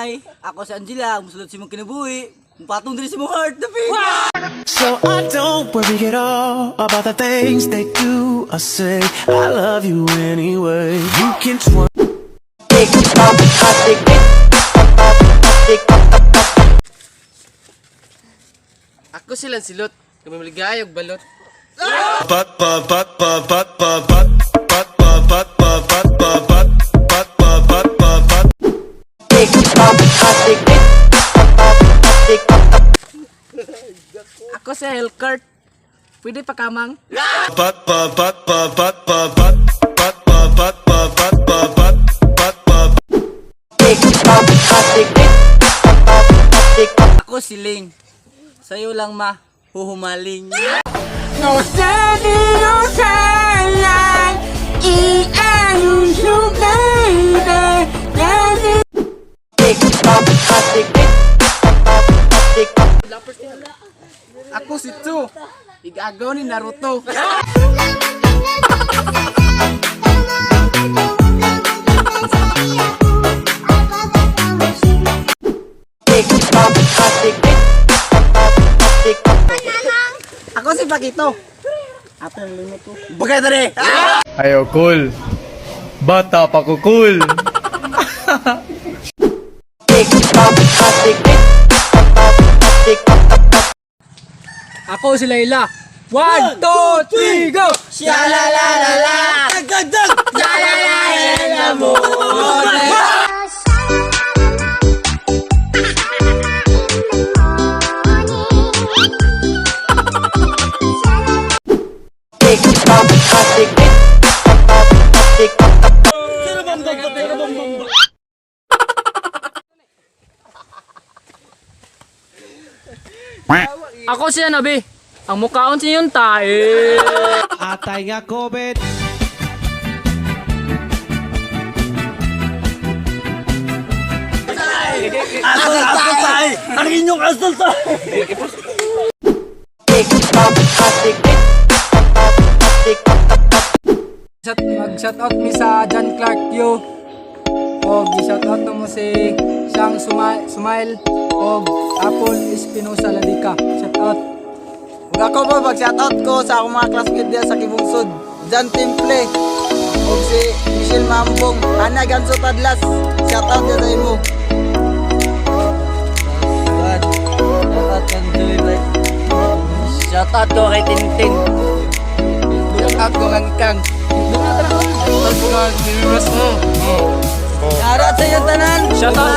Inay. Ako si Angela, musulod sa imong kinabuhi. Patong diri sa imong heart, dapi. So I don't worry at all about the things they do or say. I love you anyway. You can twerk. Ako si Lancelot. Kami maligay og balot. But but but but but but but but but but but but but but but but but but but. Ako si Hellcurt. Pwede pa kamang? But but but but but but but but but but but but but but but but. Ako si Ling. Sa'yo lang ma, huhumaling. Ako si Tsu. Igagaw ni Naruto. Ako si Pakito. Ato ang limit ko. Bagay tari. Ayo cool. Bata pa ko cool. Ako si Layla. 1, 2, 3, go! Sha-la-la-la-la. Dag dag dag. Sha-la-la-la-la mo. Ako si Anabi. Ang mukhaon sa inyong tae. Atay nga COVID. Asal asal tayo. Ang inyong asal tayo. Mag-shout out mi sa John Clark Yu. Og i-shout out mo si Shang Sumail og Apple Espinosa Ladika. Shout out. Ug ako po, pag-shoutout ko sa akong mga classmate diya sa Kibungsod. John Timple, ug si Michelle Mambong, Ana Ganso Tadlas, shoutout diya sa imo. Shout out ko kay Tintin. Shout out ko kang Kang. Shoutout sa inyong tanan! Shout out